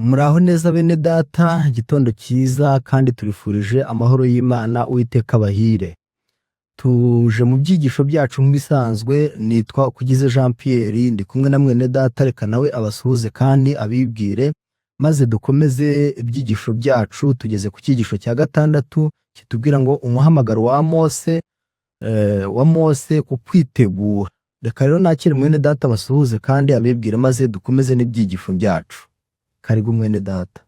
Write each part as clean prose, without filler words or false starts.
Muraho neza bene data, igitondo cyiza kandi turifurije amahoro y'Imana, Uwiteka abahire. Tuje mu byigisho byacu nk'ibisanzwe, nitwa Ukugize Jean Pierre, ndi kumwe na mwene data, reka nawe abasuhuze kandi abibwire, maze dukomeze ibyigisho byacu. Tugeze ku cyigisho cya gatandatu kitubwira ngo umuhamagaro wa Mose, wa Mose ku kwitegura. Reka rero nakire mwene data abasuhuze kandi abibwire, maze dukomeze n'ibyigisho byacu. Karibu mwene data.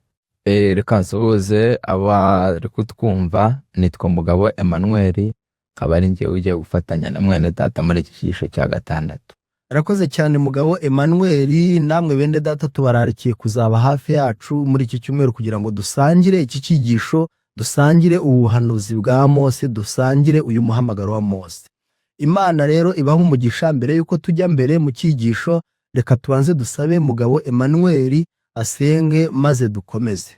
Reka nsuhuze abari kutwumva, nitwa Mugabo Emmanuel, akaba ari njyewe ugiye gufatanya na mwene data muri iki cyigisho cya gatandatu. Arakoze cyane Mugabo Emmanuel, namwe bene data tubararikiye kuzaba hafi yacu muri iki cyumweru kugira ngo dusangire iki cyigisho, dusangire ubuhanuzi bwa Mose, dusangire uyu muhamagaro wa Mose. Imana rero ibaha umugisha. Mbere yuko tujya mbere mu cyigisho, reka tubanze dusabe Mugabo Emmanuel asenge maze dukomeze.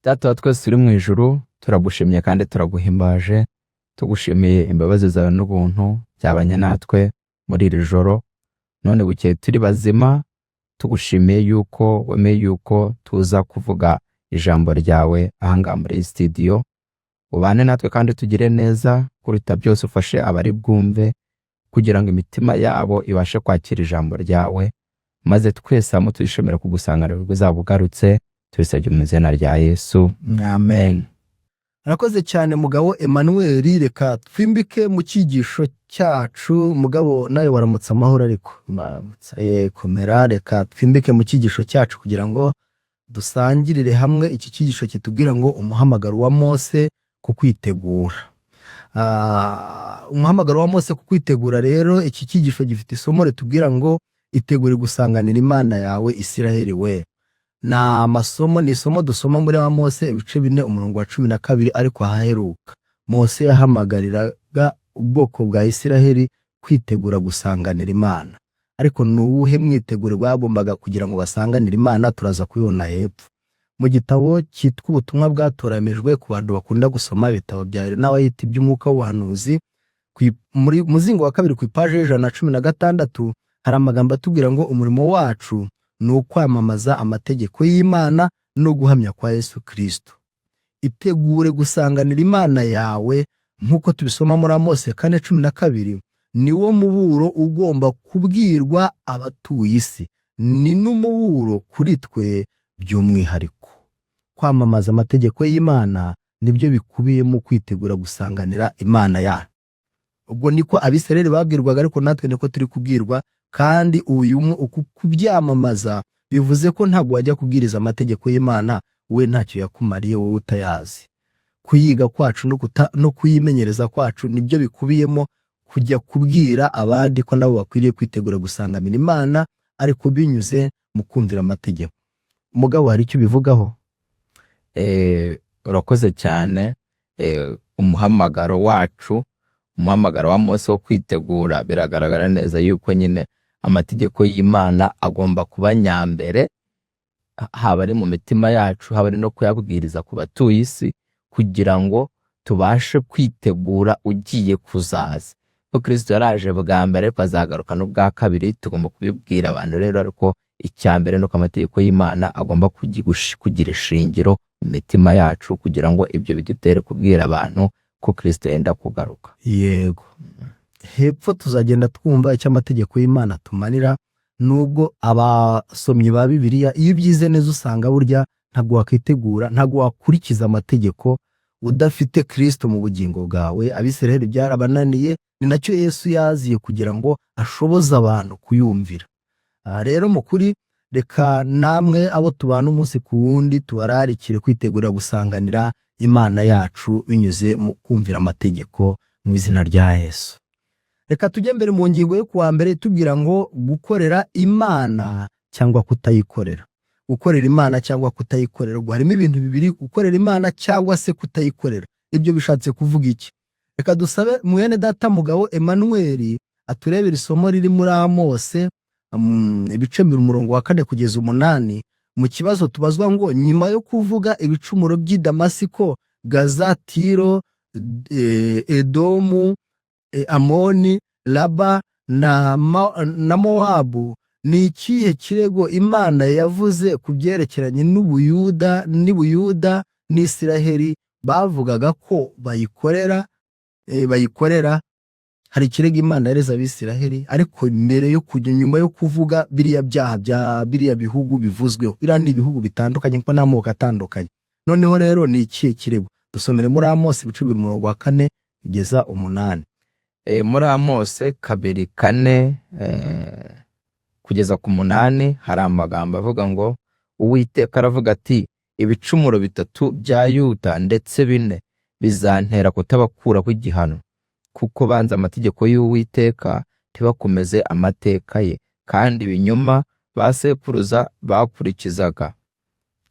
Data wa twese uri mu ijuru, turagushimye kandi turaguhimbaje, tugushimiye imbabazi zawe n'ubuntu byabanye natwe muri iri joro, none bukeye turi bazima, tugushimiye yuko wemeye yuko tuza kuvuga ijambo ryawe ahangaha muri iyi studio. Ubane natwe kandi tugire neza, kuruta byose ufashe abari bwumve kugira ngo imitima yabo ibashe kwakira ijambo ryawe, maze twese hamwe twishimire kugusanganira ubwo uzaba ugarutse. Tubisabye mu izina rya Yesu, amen. Arakoze cyane Mugabo Emmanuel, reka twimbike mu cyigisho cyacu. Mugabo, nawe waramutse amahoro ariko? Mwaramutse. Komera, reka twimbike mu cyigisho cyacu kugira ngo dusangirire hamwe iki cyigisho kitubwira ngo umuhamagaro wa Mose ku kwitegura. Umuhamagaro wa Mose ku kwitegura rero, iki cyigisho gifite isomo ritubwira ngo itegure gusanganira Imana yawe, Isiraheli we. Ni amasomo, ni isomo dusoma muri wa Mose ibice 4 umurongo wa 12, ariko ahaheruka Mose yahamagariraga ubwoko bwa Isiraheli kwitegura gusanganira Imana. Ariko ni uwuhe mwiteguro bagombaga kugira ngo basanganire Imana? Turaza kubibona hepfo mu gitabo cyitwa Ubutumwa Bwatoranijwe, ku bantu bakunda gusoma ibitabo bya Elena White by'umwuka w'ubuhanuzi, muri muzingo wa kabiri ku ipaji y'116 hari amagambo atubwira ngo umurimo wacu ni ukwamamaza amategeko y'Imana no guhamya kwa Yesu Kristo. Itegure gusanganira Imana yawe nk'uko tubisoma muri Amose 4:12, niwo muburo ugomba kubwirwa abatuye isi, ni n'umuburo kuri twe by'umwihariko. Kwamamaza amategeko y'Imana nibyo bikubiyemo kwitegura gusanganira Imana yacu. Ubwo niko Abisirayeli babwirwaga, ariko natwe niko turi kubwirwa. Kandi uyu uku kubyamamaza bivuze ko ntabwo wajya kubwiriza amategeko y'Imana we ntacyo yakumariye, wowe utayazi. Kuyiga kwacu no kuyimenyereza kwacu nibyo bikubiyemo kujya kubwira abandi ko nabo bakwiriye kwitegura gusanganira Imana, ariko binyuze mu kumvira amategeko. Mugabo, hari icyo ubivugaho? Urakoze cyane. Umuhamagaro wacu, umuhamagaro wa Mose wo kwitegura, biragaragara neza yuko nyine amategeko y'Imana agomba kuba nyambere, haba ari mu mitima yacu, haba ari no kuyabwiriza ku batuye isi, kugira ngo tubashe kwitegura ugiye kuzaza, ko Kristo yaraje bwa mbere ariko azagaruka n'ubwa kabiri. Tugomba kubibwira abantu rero, ariko icya mbere ni uko amategeko y'Imana agomba kugira ishingiro mu mitima yacu, kugira ngo ibyo bidutere kubwira abantu ko Kristo yenda kugaruka. Yego, hepfo tuzagenda twumva icyo amategeko y'Imana tumarira. Nubwo abasomyi ba Bibiliya, iyo ubyize neza usanga burya ntabwo wakwitegura, ntabwo wakurikiza amategeko udafite Kristo mu bugingo bwawe. Abisirayeli byarabananiye, ni nacyo Yesu yaziye kugira ngo ashoboze abantu kuyumvira. Aha rero mu kuri, reka namwe abo tubana umunsi ku wundi tubararikire kwitegura gusanganira Imana yacu binyuze mu kumvira amategeko, mu izina rya Yesu. Reka tujye mbere mu ngingo yo kuwa mbere tubwira ngo gukorera Imana cyangwa kutayikorera. Gukorera Imana cyangwa kutayikorera, ubwo harimo ibintu bibiri: gukorera Imana cyangwa se kutayikorera. Ibyo bishatse kuvuga iki? Reka dusabe mwene data Mugabo Emmanuel aturebere isomo riri muri Amose ibice umurongo wa 4 kugeza 8, mu kibazo tubazwa ngo nyuma yo kuvuga ibicumuro by'i Damasiko, Gaza, Tiro, Edomu, Amoni, Laba na Mowabu. Ni ikihe kirego Imana yavuze ku byerekeranye n'Ubuyuda n'Ibuyuda n'Isiraheli bavugaga ko bayikorera? Hari ikirego Imana yareze Abisiraheli, ariko mbere yo kujya, nyuma yo kuvuga biriya byaha bya biriya bihugu bivuzweho, biriya ni ibihugu bitandukanye kuko n'amoko atandukanye. Noneho rero ni ikihe kirego? Dusomere muri Amosi ibice 2 umurongo wa 4 kugeza 8. Muri Amose 2:4 kugeza ku 8 hari amagambo avuga ngo: "Uwiteka aravuga ati: Ibicumuro bitatu bya Yuda, ndetse bine, bizantera kutabakuraho igihano, kuko banze amategeko y'Uwiteka, ntibakomeze amateka ye, kandi ibinyoma ba sekuruza bakurikizaga.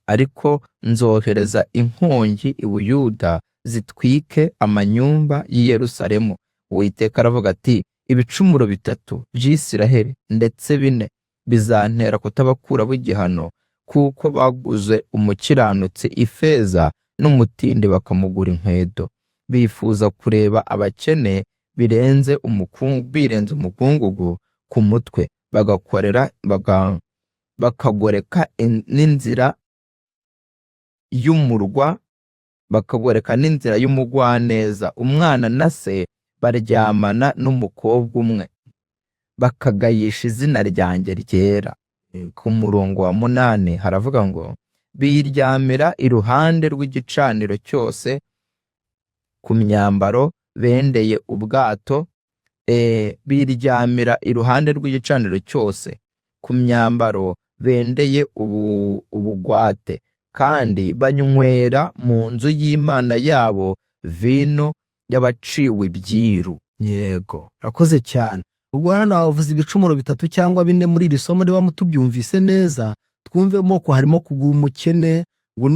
Ariko nzohereza inkongi i Buyuda zitwike amanyumba y'i Yerusalemu. Uwiteka aravuga ati: Ibicumuro bitatu by'Isiraheli, ndetse bine, bizantera kutabakuraho igihano, kuko baguze umukiranutsi ifeza n'umutindi bakamugura inkweto. Bifuza kureba abakene birenze umukungugu ku mutwe, bagakorera bakagoreka n'inzira y'umurwa, bakagoreka n'inzira y'umugwaneza. Umwana na se baryamana n'umukobwa umwe, bakagayisha izina ryanjye ryera." Ku murongo wa 8 haravuga ngo: "Biryamira iruhande rw'igicaniro cyose ku myambaro bendeye ubwato, biryamira iruhande rw'igicaniro cyose ku myambaro bendeye ubugwate, kandi banywera mu nzu y'Imana yabo vino y'abaciwe ibyiru." Yego, urakoze cyane. Ubwo hano bavuze ibicumuro bitatu cyangwa bine muri iri somo. Niba tubyumvise neza, twumvemo ko harimo kugura umukene ngo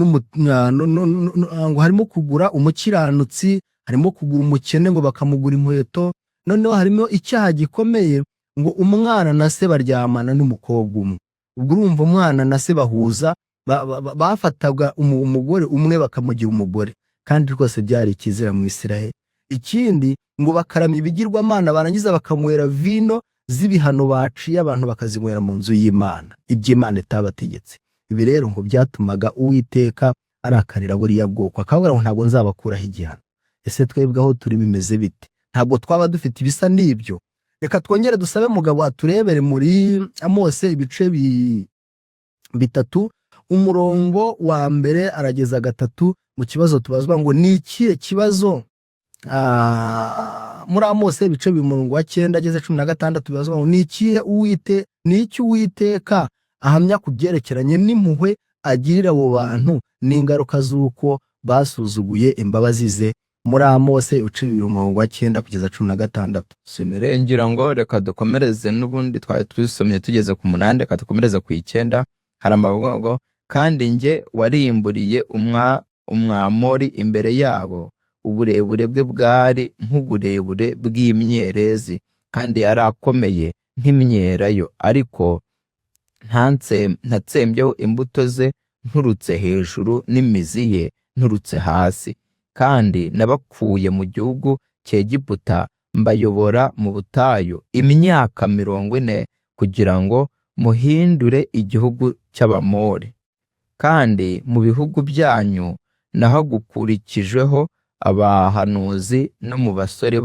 ngo harimo kugura umukiranutsi, harimo kugura umukene ngo bakamugura inkweto. Noneho harimo icyaha gikomeye ngo umwana na se baryamana n'umukobwa umwe. Ubwo urumva umwana na se bahuza, bafataga umugore umwe bakamugira umugore, kandi rwose byari ikizira mu Isiraheli. Ikindi ngo bakaramya ibigirwamana, barangiza bakanywera vino z'ibihano baciye abantu, bakazinywera mu nzu y'Imana, iby'Imana itabategetse. Ibi rero ngo byatumaga Uwiteka arakarira buriya bwoko, akavuga ngo ntabwo nzabakuraho igihano. Ese twebwe aho turi bimeze bite? Ntabwo twaba dufite ibisa n'ibyo? Reka twongere dusabe mugabo aturebere muri Amose ibice 3 umurongo wa 1 arageza 3, mu kibazo tubazwa ngo ni ikihe kibazo. Muri Amose ibice 2 umurongo wa 9 ageze 16, bibazwa ngo ni iki Uwiteka ahamya ku byerekeranye n'impuhwe agirira abo bantu n'ingaruka z'uko basuzuguye imbabazi ze. Muri Amose ibice 2 umurongo wa 9 kugeza 16. Ngira ngo reka dukomereze n'ubundi twari tubisomye tugeze ku 8, reka dukomereze ku 9. Hari amavuga ngo: "Kandi njye warimburiye Umwamori imbere yabo, uburebure bwe bwari nk'uburebure bw'imyerezi, kandi yari akomeye nk'imyelayo, ariko ntatsembyeho imbuto ze nturutse hejuru n'imizi ye nturutse hasi. Kandi nabakuye mu gihugu cy'Egiputa, mbayobora mu butayu imyaka 40, kugira ngo muhindure igihugu cy'Abamori. Kandi mu bihugu byanyu nahagukurikijeho abahanuzi, no mu basore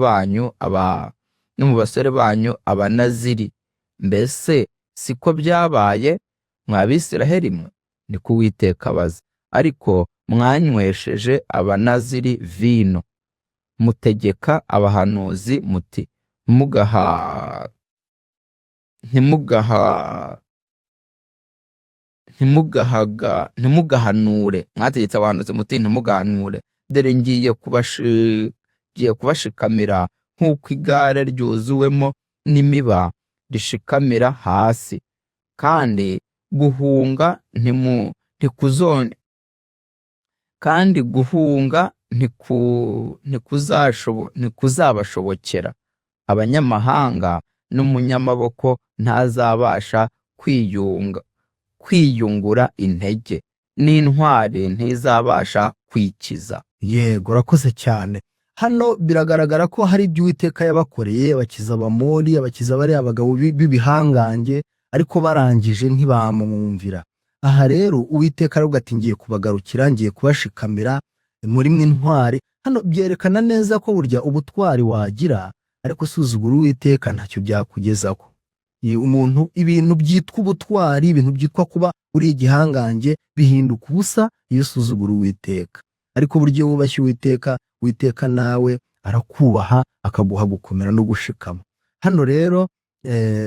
banyu Abanaziri. Mbese siko byabaye, mwa Bisiraheli mwe? Niko Uwiteka abaza. Ariko mwanywesheje Abanaziri vino, mutegeka abahanuzi muti: Ntimugaha ntimugaha ntimugahaga ntimugahanure. Mwategetse abahanuzi muti: Ntimugahanure. Dore ngiye kubashikamira nk'uko igare ryuzuwemo n'imiba rishikamira hasi, kandi guhunga ntimu ntikuzone kandi guhunga ntikuzabashobokera. Abanyamahanga n'umunyamaboko ntazabasha kwiyungura intege, n'intwari ntizabasha kwikiza." Yego, urakoze cyane. Hano biragaragara ko hari ibyo Uwiteka yabakoreye, abakiza Abamori, abakiza bariya bagabo b'ibihangange. Ariko barangije ntibamwumvira. Aha rero Uwiteka aravuga ati ngiye kubagarukira, ngiye kubashikamira muri mwe intwari. Hano byerekana neza ko burya ubutwari wagira ariko usuzugura Uwiteka ntacyo byakugezaho. Umuntu ibintu byitwa ubutwari, ibintu byitwa kuba uri igihangange bihinduka ubusa iyo usuzugura Uwiteka. Ariko burya iyo wubashye Uwiteka, Uwiteka nawe arakubaha akaguha gukomera no gushikama. Hano rero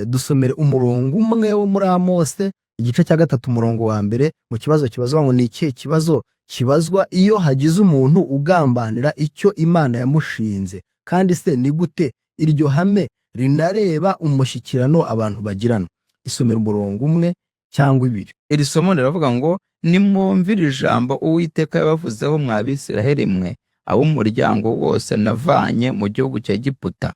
dusomere umurongo umwe wo muri Amose igice cya 3 umurongo wa 1, mu kibazo kibazwa ngo ni ikihe kibazo kibazwa iyo hagize umuntu ugambanira icyo Imana yamushinze, kandi se ni gute iryo hame rinareba umushyikirano abantu bagirana. Isomera umurongo umwe cyangwa ibiri. Iri somo riravuga ngo nimwumvire ijambo Uwiteka yabavuzeho mwa Bisiraheli mwe, ab'umuryango wose navanye mu gihugu cya Egiputa,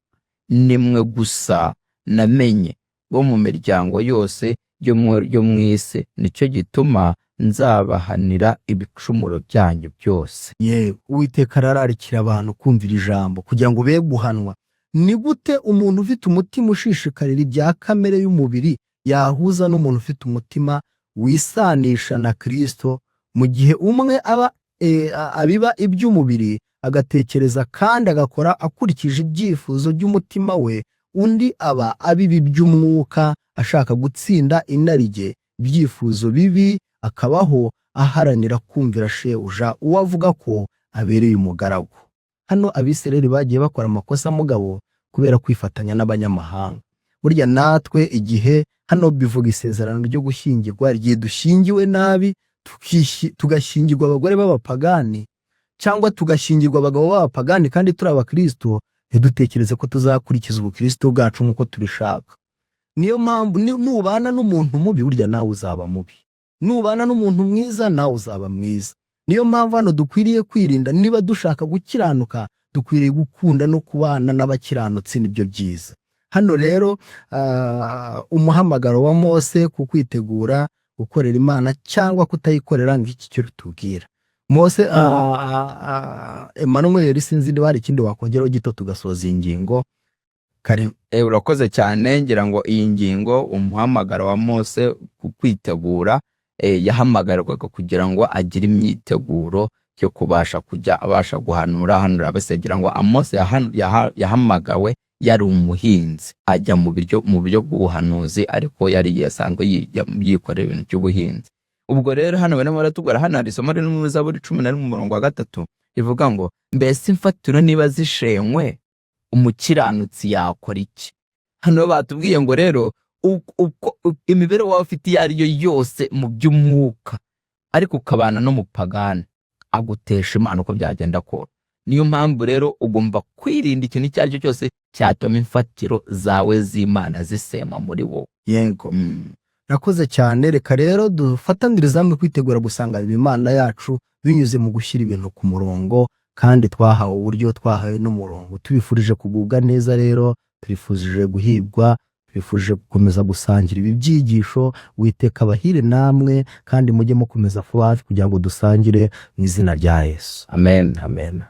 nimwe gusa namenye bo mu miryango yose yo mu isi, nicyo gituma nzabahanira ibicumuro byanyu byose. Yewe, Uwiteka arararikira abantu kumvira ijambo kugira ngo be guhanwa. Ni gute umuntu ufite umutima ushishikarira ibya kamere y'umubiri yahuza n'umuntu ufite umutima wisanisha na Kristo, mu gihe umwe aba abiba iby'umubiri agatekereza kandi agakora akurikije ibyifuzo by'umutima we, undi aba abiba iby'umwuka ashaka gutsinda inarijye, ibyifuzo bibi, akabaho aharanira kumvira shebuja uwo avuga ko abereye umugaragu. Hano Abisirayeli bagiye bakora amakosa mugabo kubera kwifatanya n'abanyamahanga. Burya natwe igihe hano bivuga isezerano ryo gushyingirwa, igihe dushyingiwe nabi tugashyingirwa abagore b'abapagani cyangwa tugashyingirwa abagabo b'abapagani kandi turi abakristo, ntidutekereze ko tuzakurikiza ubukristo bwacu nk'uko tubishaka. Niyo mpamvu nubana n'umuntu mubi burya nawe uzaba mubi, nubana n'umuntu mwiza nawe uzaba mwiza. Niyo mpamvu hano dukwiriye kwirinda, niba dushaka gukiranuka dukwiriye gukunda no kubana n'abakiranutsi, nibyo byiza. Hano rero umuhamagaro wa Mose ku kwitegura gukorera Imana cyangwa kutayikorera, ngiki cyo tubwira Mose. Emmanuel, sinzi niba hari ikindi wakongeraho gito tugasoza iyi ngingo kare. Urakoze cyane. Ngira ngo iyi ngingo, umuhamagaro wa Mose ku kwitegura, yahamagarwaga kugira ngo agire imyiteguro yo kubasha kujya abasha guhanura hanura abasegera. Ngo Mose yahamagawe yari umuhinzi, ajya mu buryo bw'ubuhanuzi, ariko yari yasanzwe yikorera ibintu by'ubuhinzi. Ubwo rero hano barimo baratubwira, hano hari isomo riri muri Zaburi 11 umurongo wa 3 rivuga ngo mbese imfatiro niba zishenywe umukiranutsi yakora iki? Hano batubwiye ngo rero uko imibereho waba ufite iyo ari yo yose mu by'umwuka, ariko ukabana n'umupagani agutesha Imana uko byagenda kose. Niyo mpamvu rero ugomba kwirinda ikintu icyo ari cyo cyose cyatuma imfatiro zawe z'Imana zisema muri wowe. Yego, Rakoze cyane. Reka rero dufatanirize hamwe kwitegura gusanganira Imana yacu binyuze mu gushyira ibintu ku murongo, kandi twahawe uburyo, twahawe n'umurongo. Tubifurije kugubwa neza rero, tubifurije guhigwa, tubifurije gukomeza gusangira ibi byigisho. Uwiteka abahire namwe, kandi mujye mukomeza kuba hafi kugira ngo dusangire mu izina rya Yesu. Amen. Amen.